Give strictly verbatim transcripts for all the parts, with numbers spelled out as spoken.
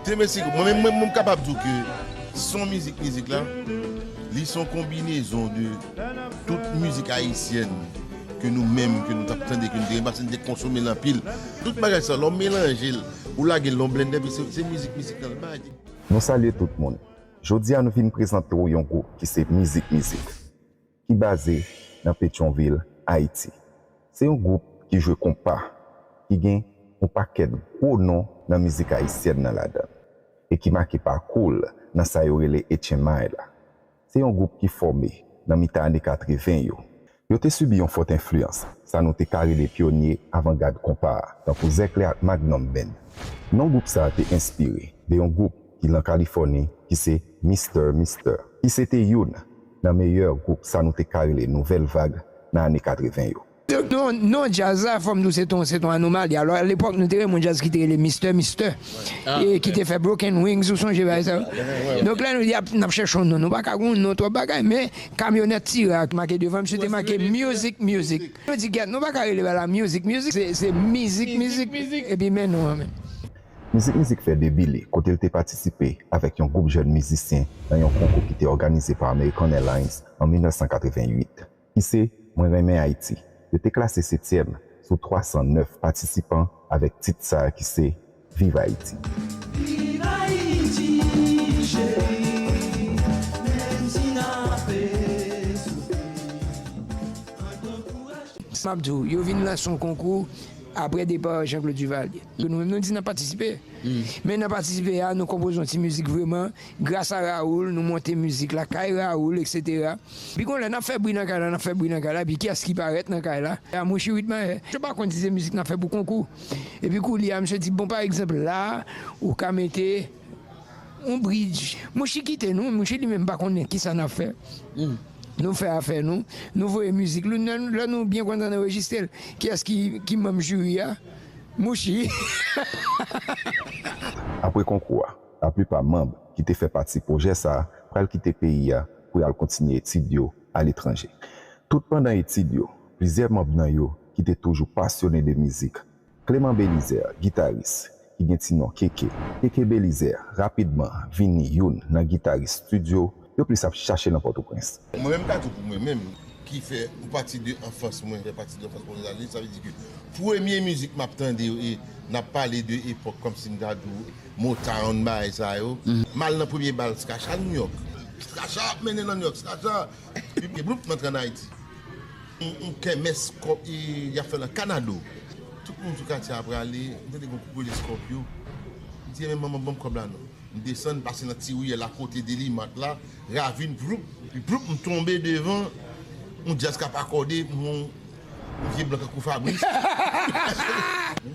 Te mesi, mwen menm, mwen, mwen kapab di w ke son mizik, mizik la, li son konbinezon de tout mizik ayisyèn ke nou menm, ke nou t ap tande, ke nou te renmen pase, nou te konsome l anpil. Tout bagay sa, lè w melanje l, ou lage l nan blendè, epi se, se mizik, mizik nan l bay. Nou salye tout moun. Jodi a nou vin prezante w yon gwoup ki se Mizik Mizik, ki baze nan Petyonvil, Ayiti. Se yon gwoup ki jwe konpa, ki gen yon pakèt gwo non nan mizik ayisyèn nan ladan l, e ki make pakou l nan sa yo rele Etchen May la. Se yon gwoup ki fòme nan mitan ane katreven yo. Yo te sibi yon fòt enfliyans, sa nou te ka rele pyonye avangad konpa a, tankou Zèklè ak Magnum Band. Non gwoup sa a te enspire de yon gwoup ki nan Kalifòni ki se Mister Mister, ki se te youn nan meyè gwoup sa nou te ka rele nouvèl vag nan ane katreven yo. Donk non, non djaz la, fò m di w se t on, se t on anomali. Alò alepòk nou te renmen yon djaz ki te rele Mister Mister, e ki te fè Broken Wings, ou sonje bagay sa yo? Donk lè nou di ap, n ap chèche yon non, nou pa ka gen yon non twòp bagay, men kamyonèt Tira ki make devan, misye te make Music Music. Nou di gèt, nou pa ka rele bagay la Music Music, se, se Mizik Mizik, epi men non an menm. Mizik Mizik fè debi li kote l te patisipe avèk yon gwoup jèn mizisyen nan yon konkou ki te òganize pa American Airlines an mil nèf san katreven uit, ki se Mwen renmen Ayiti. Yo te klase setyèm sou twa san nèf patisipan avèk tit sa a ki se Viv Ayiti. M ap di w, yo vin lanse yon konkou apre depa Jean Claude Duvalier. Nou menm nou di n ap patisipe. Men nan patisipe a, nou konpoze yon ti mizik vreman. Gras a Raoul, nou monte mizik la kay Raoul, etsetera. Epi gon lè n ap fè bri nan kay la, n ap fè bri nan kay la, epi kiyès ki parèt nan kay la? A Mouchi Ritmayè. Yo pa konn si se mizik n ap fè pou konkou. Epi koulye a, misye di, bon, pa egzanp, la, ou ka mete yon bridge. Mouchi kite nou, Mouchi li menm pa konnen kisa n ap fè. Nou fè afè nou, nou voye mizik, lè nou byen kontan n anrejistre l. Kiyès ki, ki manm jiri a? Mouchi. Apre konkou a, laplipa manm ki te fè pati pwojè sa a pral kite peyi a pou y al kontinye etid yo aletranje. Tout pandan etid yo, plizyè manm nan yo ki te toujou pasyone de mizik, Clément Belizaire, gitaris, ki gen ti non Keke, Keke Belizaire rapidman vini youn nan gitaris estidyo yo plis ap chache nan Pòtoprens. Mwen menm, m ka di w pou mwen menm, ki fè yon pati de anfans mwen, fè pati de anfans mwen Lali, sa vle di ke premye mizik m ap tande yo, e n ap pale de epòk kòmsi m ta di w Motown, bagay sa yo, m al nan premye bal Skacha New York. Skacha ap mennen nan New York, Skacha, epi bloup, m antre ann Ayiti. Yon, yon kèmès kò, e, y ap fè nan Kanado. Tout moun sou katye a prale, m tande gon kout rele Scorpio. M di, ebyen manman, ban m kòb la non. M desann, pase nan ti riyèl akote Delimat la, ravin, vloup, epi vloup, m tonbe devan yon djaz k ap akòde, m wè yon vye blan kankou Fabrice.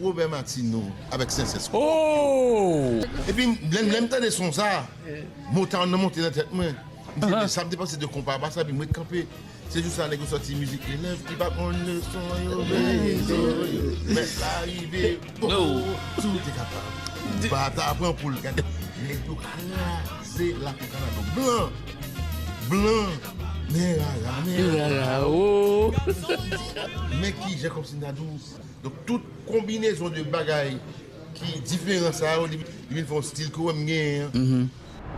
Robert Martineau avèk Sensès. Oh! Epi lè, lè m tande son sa, Motown nan monte nan tèt mwen. M di, men sa m te panse de konpa pa sa, epi m ret kanpe. Se jou sa nèg yo sòti mizik elèv ki pa konn leson yo, men yo, yo, mèt la rive, oh, si w te kapab, ou pa ta pran pou l gade. Nèg yo kraze lakou Kanado. Blan, blan, men rara, men rara, oh. Men ki jan kòmsi m ta di w. Donk tout konbinezon de bagay ki diferan sa yo, li, li vin fè yon stil ke w wè m genyen an.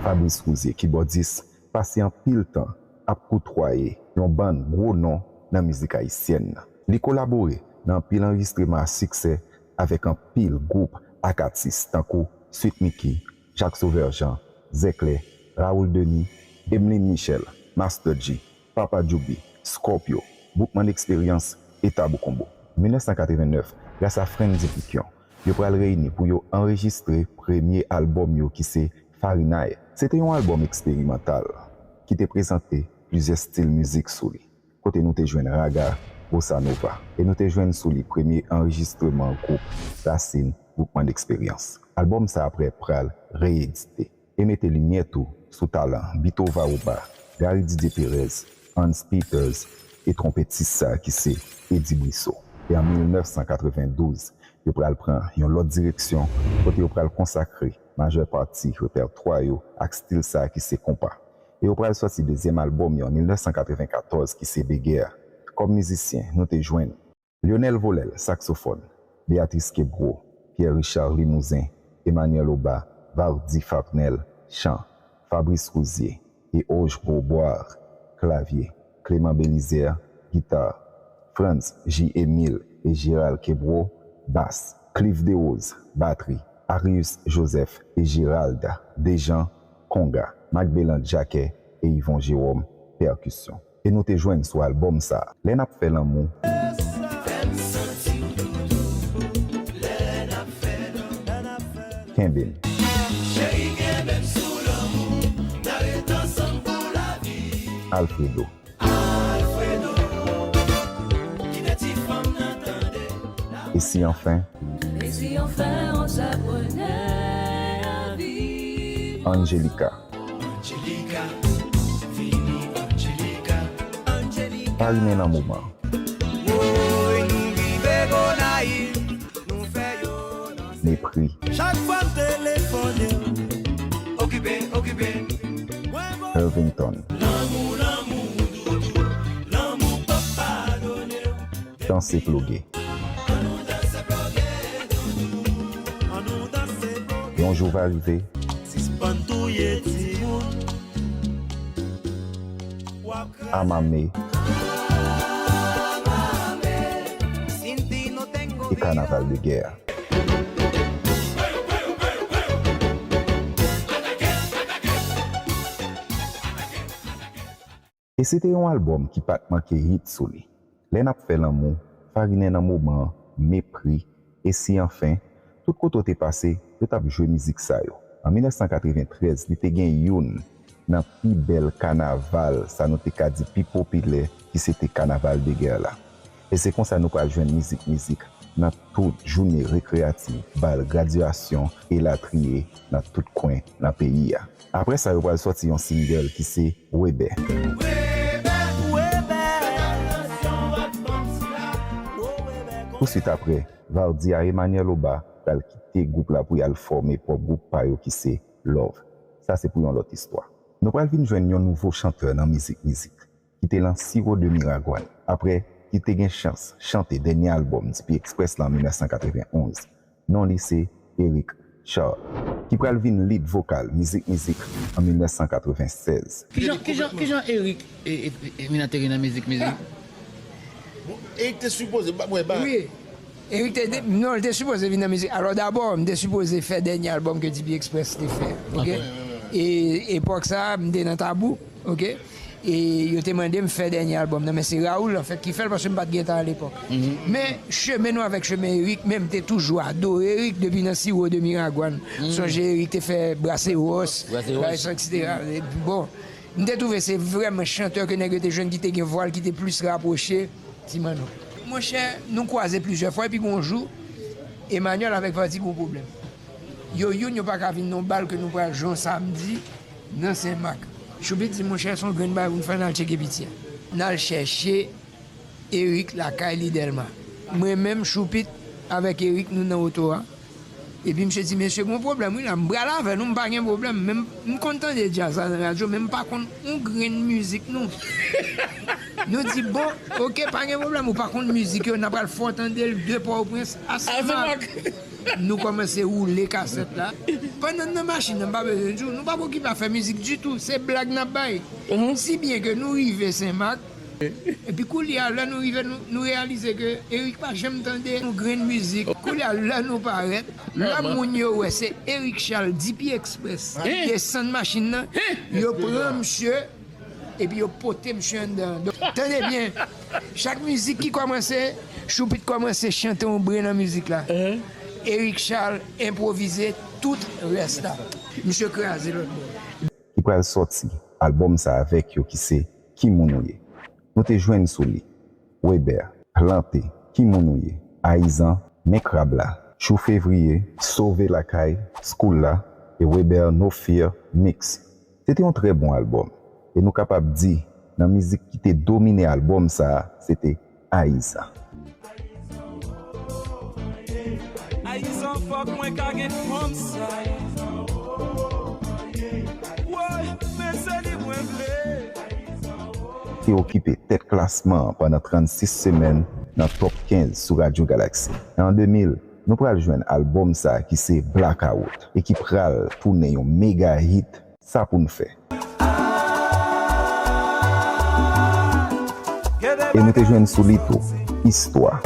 Fabrice Rouzier, kibòdis, pase anpil tan ap koutwaye yon bann gwo non nan mizik ayisyèn nan. Li kolabore nan anpil anrejistreman a siksè avèk anpil gwoup ak atis tankou Sweet Micky, Jacques Sauveur Jean, Zèklè, Raoul Denis, Emeline Michel, Master Dji, Papa Djoubi, Scorpio, Boukman Experience e Tabou Combo. Mil nèf san katreven nèf, gras a Frendy Picquion, yo pral reyini pou yo anrejistre premye albòm yo ki se Farinay. Se te yon albòm eksperimantal ki te prezante plizyè stil mizik sou li, kote nou te jwenn raga, bossa nova, e nou te jwenn sou li premye anrejistreman gwoup Rasin, Boukman Experience. Albòm sa apre pral reyedite e mete limyè tou sou talan Bito Vaoba, Gary Didier Perez, Hans Peters e twonpetis sa ki se Eddy Brissot. E an mil nèf san katreven douz, yo pral pran yon lòt direksyon kote yo pral konsakre majè pati repètwa yo ak stil sa ki se konpa. E yo pral sòti dezyèm albòm yo an mil nèf san katreven katòz ki se Degè. Kòm mizisyen, nou te jwenn Lionel Volel, saksofòn, Béatrice Kebreau, Pierre Richard Limousin, Emmanuel Oba, Vardy Farnel, chan, Fabrice Rouzier et Auge Grosbois, klavye, Clément Belizaire, gita, Frantz J. Emile et Gérald Kebreau, bas, Clive Derose, batri, Arius Joseph et Gérald Dejean, konga, Macbelland Jacquet et Yvon Jérôme, pèkisyon. E nou te jwenn sou albòm sa a, Lè n ap fè lanmou, Kenbe m, Alfredo. Et si enfin, Angelica. Parinen nan moman. Mepri. Irvington. Danse ploge. Yon jou va rive. Amame. E kanaval de gè. E se te yon albòm ki pa t manke hit sou li. Lè n ap fè lanmou, Farinen nan moman an, Mepri, E si anfen, tout kote w te pase, yo t ap jwe mizik sa yo. An mil nèf san katreventrèz, li te gen youn nan pi bèl kanaval sa nou te ka di pi popilè ki se te Kanaval de Gè la. E se konsa nou pral jwenn mizik mizik nan tout jounen rekreyatif, bal gradyasyon, elatriye, nan tout kwen nan peyi a. Apre sa, yo pral sòti yon single ki se Webè. Touswit apre, Vardy a Emmanuel Oba pral kite gwoup la pou y al fòme pwòp gwoup pa yo ki se Love. Sa se pou yon lòt istwa. Nou pral vin jwenn yon nouvo chantè nan mizik mizik, ki te lan Sirop de Miragwàn, apre ki te gen chans chante dènye albòm Dipi Express la an mil nèf san katrevenonz. Non li se Eric Charles, ki pral vin lead vokal mizik mizik an mil nèf san katrevensèz. Kijan, kijan, kijan Eric e, e, e, vin antere nan mizik mizik? Bon, Eric te sipoze, ba, mwen, ba. Wi. Eric te, te, non, li te sipoze vin nan mizik. Alò, dabò, m te sipoze fè dènye albòm ke Dipi Express te fè. Ok? E epòk sa, m te nan Tabou. Ok? E yo te mande m fè dènye albòm nan, men se Raoul, anfèt, ki fè l, paske m pa t gen tan alepòk. Men, chemen nou avèk chemen Eric, men m te toujou adore Eric depi nan Sirop de Miragwàn. Sonje Eric te fè Brase Wòs, Brase Wòs, etsetera. E bon, m te twouve se vrèman chantè ke nèg yo te jwenn ki te gen vwa l ki te plis rapwoche Ti Manno. Monchè, nou kwaze plizyè fwa, epi gon jou, Emmanuel avèk Vardy gon pwoblèm. Yo youn, yo pa ka vin nan yon bal ke nou pral jwe yon samdi nan Senmak. Choupit di, monchè, se yon grenn bagay pou n fè, n al tcheke piti a. N al chèche Eric lakay li Dèlma. Mwen menm, Choupit avèk Eric, nou nan oto a. Epi misye di, "Mesye, gon pwoblèm wi la, m pral avè nou, m pa gen pwoblèm." Men m, m konn tande djaz la nan radyo, men m pa konn yon grenn mizik nou. Nou di, "Bon, ok, pa gen pwoblèm, ou pa konn mizik yo, n a pral fè w tande l de Pòtoprens a Senmak." Nou kòmanse woule kasèt la. Pandan n nan machin nan, m pa bezwen di w, nou pa okipe afè mizik ditou, se blag n ap bay. Si byen ke nou rive Senmak, epi koulye a, lè nou rive, nou, nou reyalize ke Eric pa janm tande yon grenn mizik. Koulye a, lè nou parèt, lè moun yo wè se Eric Charles, Dipi Express, ki desann machin nan, yo pran misye, epi yo pote misye anndan. Donk, tande byen, chak mizik ki kòmanse, Choupit kòmanse chante yon bren nan mizik la. Eric Charles enpwovize tout rès la. Misye kraze lòt bò. Ki pral sòti albòm sa avèk yo ki se Ki Moun Ou Ye. Nou te jwenn sou li Weber, Plante, Ki Moun Ou Ye, Ayizan, Men Krab La, Chou Fevriye, Sove Lakay, School La, e Weber No Fear Mix. Se te yon trè bon albòm, e nou kapab di, nan mizik ki te domine albòm sa a, se te Ayizan. Ayizan, fòk mwen ka gen fanm sa. Woy, men se li mwen vle. Te okipe tèt klasman an pandan trannsis semèn nan Top kenz sou Radyo Galaksi. E an de mil, Nou pral jwenn albòm sa ki se Blakawout e ki pral tounen yon mega hit. Sa pou n fè. E nou te jwenn sou li tou, Istwa,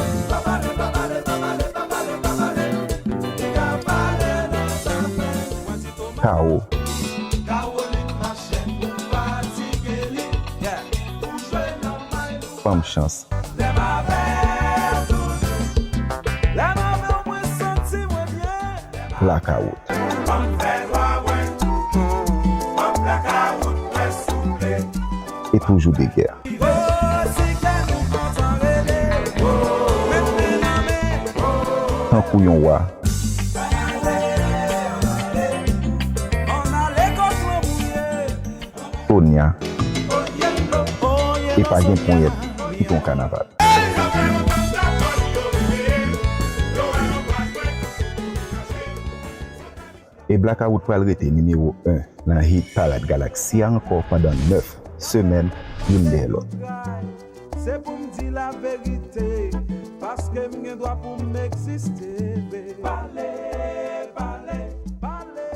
Kawo, Fanm Chans, Blakawout e Toujou de Gè. Tankou yon wa. Tonya. E pa gen ponyèt ki t on kanaval. E Blakawout pral rete nimewo en nan hit parad Galaxy a ankò pandan nèf semèn, youn dèyè lòt. Se pou m di laverite, paske m gen dwa pou m egziste. Pale, pale, pale.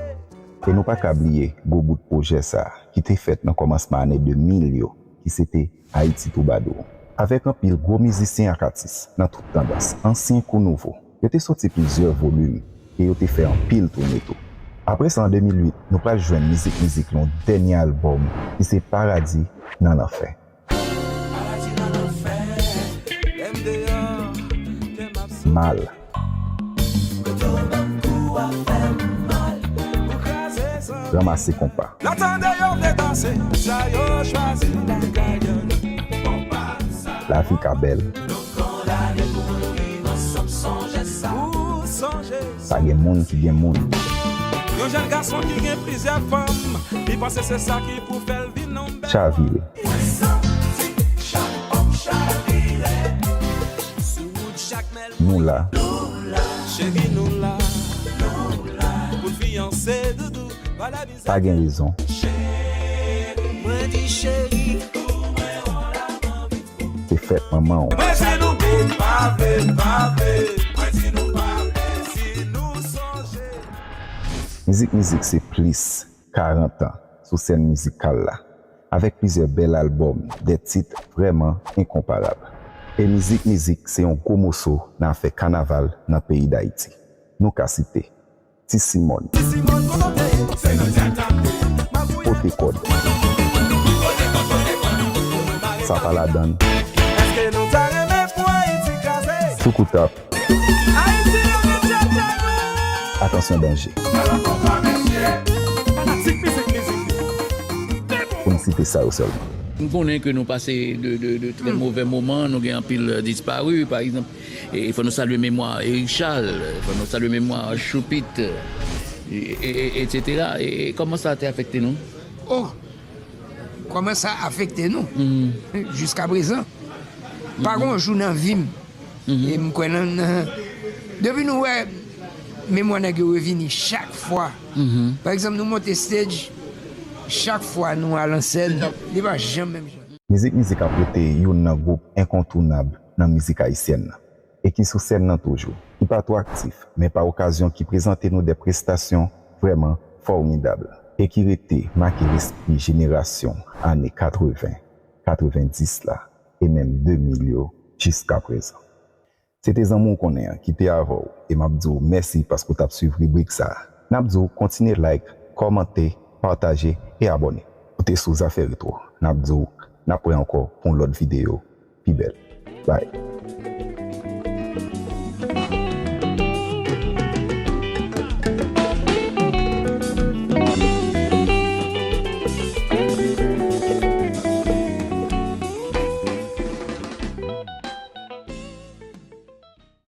E nou pa ka bliye gwo bout pwojè sa a ki te fèt nan kòmansman ane de mil yo, ki se te Ayiti Twoubadou. Avèk anpil gwo mizisyen ak atis nan tout tandans, ansyen kou nouvo, yo te soti plizyè volim e yo te fè anpil toune tou. Apre sa, an de mil uit, nou pral jwenn Mizik Mizik lan yon dènye albòm ki se Paradi nan Lanfè. Mal. Ranmase konpa. Lavi ka bèl. Pa gen moun ki gen moun. Yon jèn gason ki gen plizyè fanm, li panse se sa ki pou fè l vin nonm bèl. Chavire. Nou la. Pa gen rezon. Se fèt manman w. Mizik Mizik se plis karant an sou sèn mizikal la, avèk plizyè bèl albòm, de tit vrèman enkonparab. E Mizik Mizik se yon gwo moso nan afè kanaval nan peyi Dayiti. Nou ka site Ti Simòn, Pote Kòd, Sa Pa Ladann, Soukoutap, Atansyon Danje. Pou n site sa yo sèlman. M konnen ke nou pase de, de, de trè move moman, nou gen anpil, euh, dispari, pa egzanp. E fò nou salye memwa Eric Charles, fò nou salye memwa Choupit, e, e, e, etsetera. E, e kòman sa te afekte nou? Oh! Kòman sa afekte nou? Jiskaprezan. Pa gen yon jou nan vi m, e m kwè nan, nan, depi nou wè memwa nèg yo revini chak fwa. Pa egzanp, nou monte stage, chak fwa nou al an sèn, li pa janm menm jan. Mizik Mizik ap rete youn nan gwoup enkontounab nan mizik ayisyèn nan, e ki sou sèn nan toujou, ki pa twò aktif, men pa okazyon ki prezante nou de prestasyon vrèman fòmidab, e ki rete make lespri jenerasyon ane katreven, katrevendis la, e menm de mil yo jiskaprezan. Se te zanmi w konnen an ki te avè w, e m ap di w mèsi paske w t ap swiv ribrik sa a. N ap di w kontinye like, kòmante, pataje e abòne. Ou te sou Zafè Retwo. N ap di w n ap wè ankò pou yon lòt videyo pi bèl. Bye.